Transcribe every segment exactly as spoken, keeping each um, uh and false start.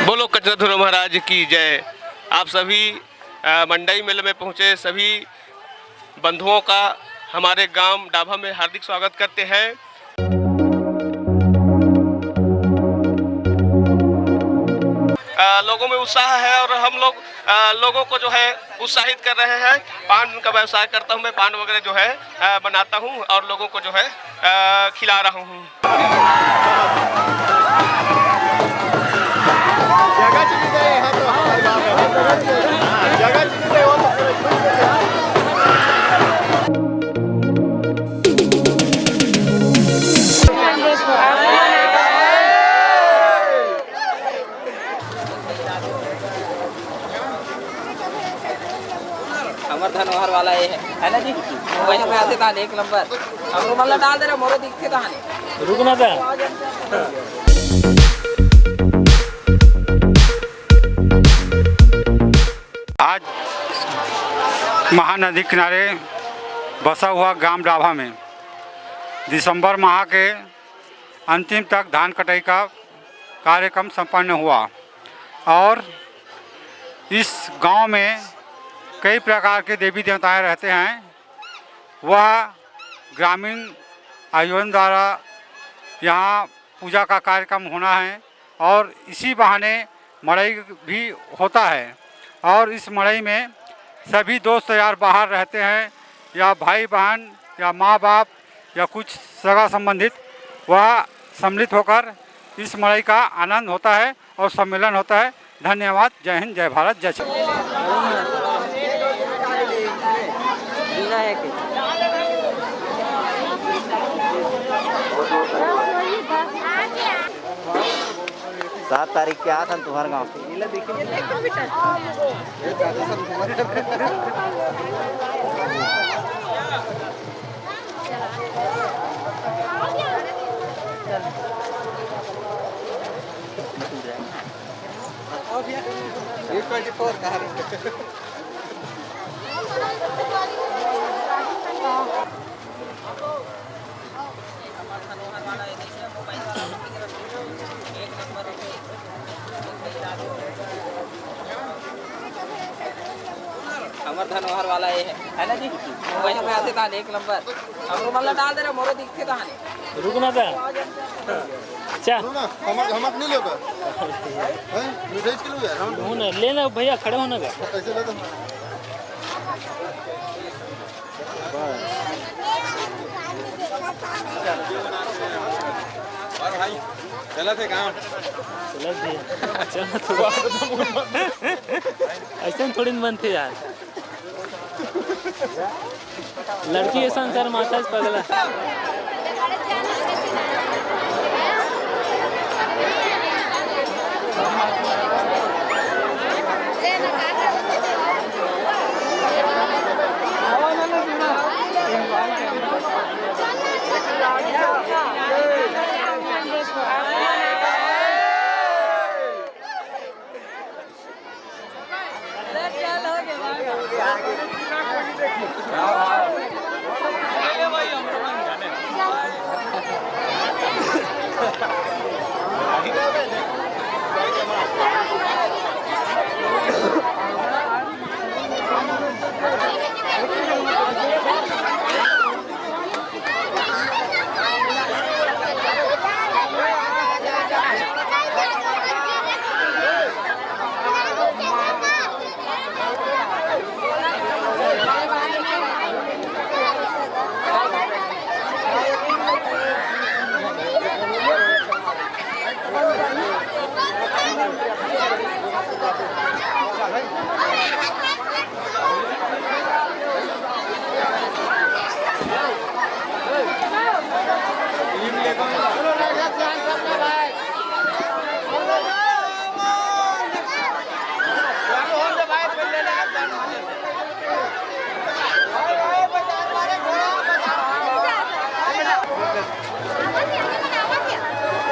बोलो कचराधुरा महाराज की जय। आप सभी, अ, मंडई मेले में पहुँचे सभी बंधुओं का हमारे गांव डाभा में हार्दिक स्वागत करते हैं। अ, लोगों में उत्साह है और हम लोग, अ, लोगों को जो है उत्साहित कर रहे हैं। पान का व्यवसाय करता हूँ मैं, पान वगैरह जो है, अ, बनाता हूँ और लोगों को जो है, अ, खिला रहा हूँ। जगह चली गई, यहाँ तो हमारे बाप है। जगह चली गई, वो तो हमर धनोहर वाला ये है, है ना जी? वही पे आते तहान एक नंबर। हमरो मन ला डाल दे रहे, मोरो दिखते तहान। रुक ना दा। आज महानदी किनारे बसा हुआ गांव डाभा में दिसंबर माह के अंतिम तक धान कटाई का कार्यक्रम संपन्न हुआ और इस गांव में कई प्रकार के देवी देवताएं रहते हैं। वह ग्रामीण आयोजन द्वारा यहाँ पूजा का कार्यक्रम होना है और इसी बहाने मड़ई भी होता है। और इस मड़ई में सभी दोस्त यार बाहर रहते हैं, या भाई बहन, या माँ बाप, या कुछ सगा संबंधित, वह सम्मिलित होकर इस मड़ई का आनंद होता है और सम्मेलन होता है। धन्यवाद। जय हिंद, जय भारत, जय छत्तीसगढ़। सात तारीख के आथन तुम्हारे गांव। हमर धनोहर वाला ये है, है ना जी? वही पे आते तहान एक नंबर। हमरो मन ला डाल दे रहे, मोरो दिखते तहान। रुक ना दा। चा। सुनो ना, हमर, हमर नहीं लेबे। हैं? मिठाई के लिए यार, हम हो ना, ले ना भैया, खड़े हो ना गा। ऐसे ले दो। और भाई, चलत हे काम? चलत हे। चलत हे। ऐसे थोड़ी न बनथे यार। लड़की के संसार माता से पगला।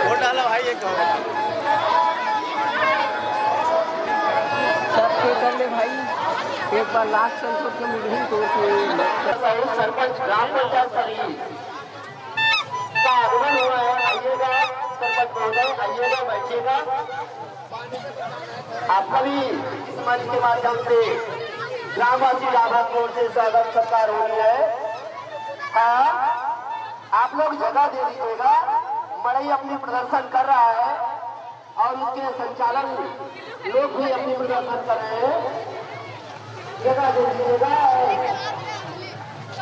वोट डालो भाई, एक बार। सबके कर ले भाई, एक बार लास्ट संसद के मीटिंग तो सरपंच ग्राम पंचायत का आगमन हुआ है, आइएगा सरपंच महोदय, आइएगा, बैठिएगा। आप सभी इस मंच के माध्यम से ग्रामवासी डाभा की ओर से स्वागत सत्कार हो रही है। हाँ, आप लोग जगह दे दीजिएगा। मड़ई अपनी प्रदर्शन कर रहा है और उसके संचालन लोग भी अपनी प्रदर्शन कर रहे हैं। जगह दे दीजिएगा।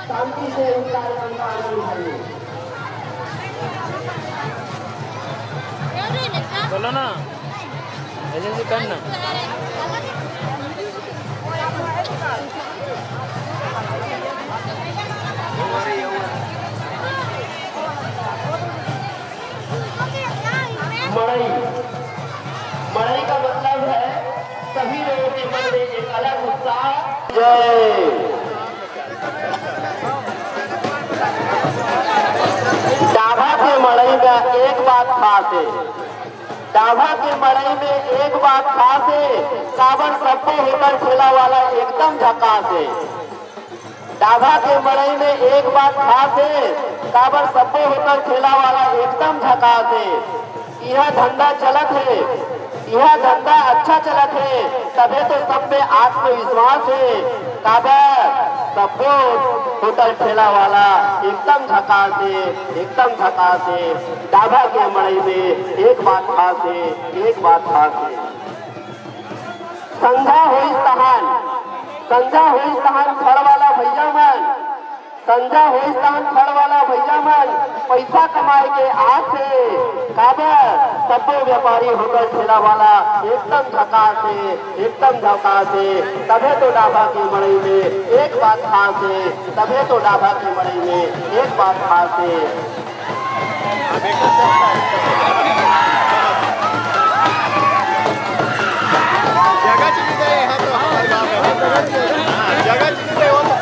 शांति से इस कार्यक्रम का आनंद उठाइए। बोलो ना, ऐसे ऐसे कर ना। मड़ई, मड़ई का मतलब है सभी लोगों के मन में एक अलग उत्साह। जय। डाभा के मड़ई में एक बात खास है, डाभा के मड़ई में एक बात खास है, काबर सब्बो होटल ठेला वाला एकदम झकास है। डाभा के मड़ई में एक बात खास है, काबर सब्बो होटल ठेला वाला एकदम झकास है। इहाँ धंधा चलत है, इहाँ धंधा अच्छा चलत है, तभे तो सब में आत्मविश्वास है। काबर सब्बो होटल ठेला वाला एकदम झकास है, एकदम झकास है। डाभा के मड़ई में एक बात खास है, एक बात खास है। संझा होइस तहान, संझा होइस तहान फड़ वाला भैया मन, संझा होइस तहान फड़ वाला भैया मन, पैसा कमाए के आस हे। काबर सब्बो व्यापारी होटल ठेला वाला एकदम झकास हे, एकदम झकास हे। तभे तो डाभा के मड़ई में एक बात खास हे, तभे तो डाभा के मड़ई में एक बात खास हे। जगह चली जाए, यहाँ तो हमारे गाँव में। हाँ, जगह चली जाए, वो तो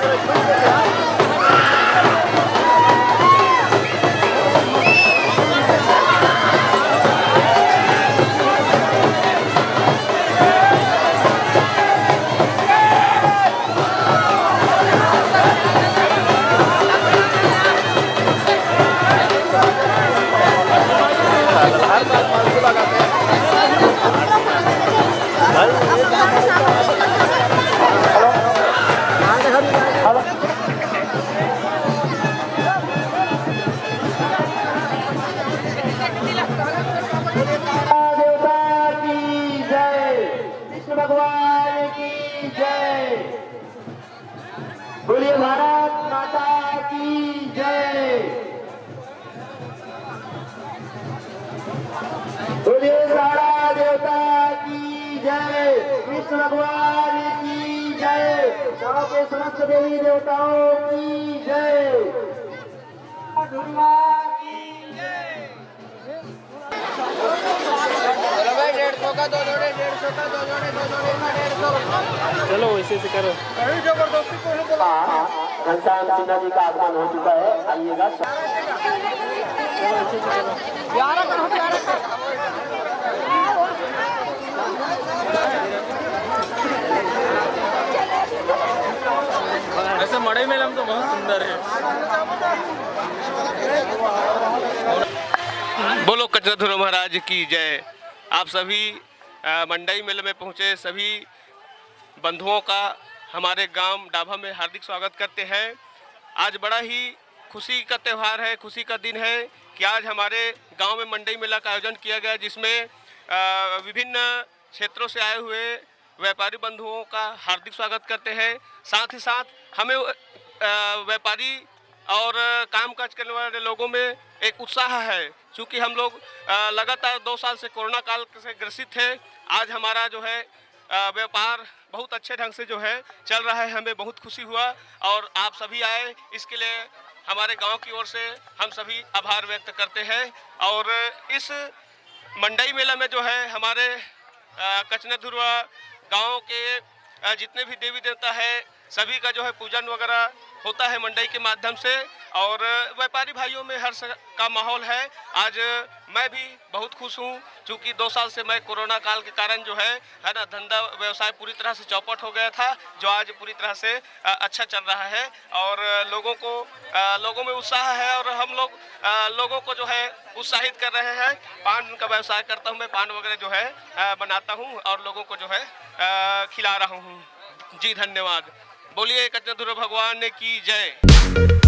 देवता की जय, कृष्ण भगवान की जय। बोलिए भारत माता की जय। बोलिए सारा देवता की जय, कृष्ण भगवान की जय, गांव के समस्त देवी देवताओं की जय। दुर्गा की जय। चलो भाई, डेढ़ सौ का दो जोड़े, डेढ़ सौ का दो जोड़े, दो जोड़े का डेढ़ सौ। चलो, वैसे से करो। अरे जबरदस्ती को नहीं बोला। हाँ, हाँ, घनश्याम सिन्हा जी का आगमन हो चुका है, आइएगा। चलो, वैसे से करो। ग्यारह करो, ग्यारह करो। वैसे मड़ई मेला में तो बहुत सुंदर है। बोलो कचनाधुरा महाराज की जय। आप सभी, अ, मंडई मेले में पहुंचे सभी बंधुओं का हमारे गांव डाभा में हार्दिक स्वागत करते हैं। आज बड़ा ही खुशी का त्यौहार है, खुशी का दिन है कि आज हमारे गांव में मंडई मेला का आयोजन किया गया, जिसमें, अ, विभिन्न क्षेत्रों से आए हुए व्यापारी बंधुओं का हार्दिक स्वागत करते हैं। साथ ही साथ हमें, अ, व्यापारी और काम काज करने वाले लोगों में एक उत्साह है, क्योंकि हम लोग, अ, लगातार दो साल से कोरोना काल से ग्रसित थे। आज हमारा जो है, अ, व्यापार बहुत अच्छे ढंग से जो है चल रहा है, हमें बहुत खुशी हुआ और आप सभी आए, इसके लिए हमारे गांव की ओर से हम सभी आभार व्यक्त करते हैं। और इस मंडई मेला में जो है हमारे, अ, कचनाधुरवा गांव के, अ, जितने भी देवी देवता है, सभी का जो है पूजन वगैरह होता है मंडई के माध्यम से। और व्यापारी भाइयों में हर्ष का माहौल है। आज मैं भी बहुत खुश हूँ, क्योंकि दो साल से मैं कोरोना काल के कारण जो है है ना, धंधा व्यवसाय पूरी तरह से चौपट हो गया था, जो आज पूरी तरह से अ, अच्छा चल रहा है। और लोगों को अ, लोगों में उत्साह है और हम लोग अ, लोगों को जो है उत्साहित कर रहे हैं। पान का व्यवसाय करता हूँ मैं, पान वगैरह जो है अ, बनाता हूँ और लोगों को जो है अ, खिला रहा हूँ। जी धन्यवाद। बोलिए कचनाधुर भगवान की जय।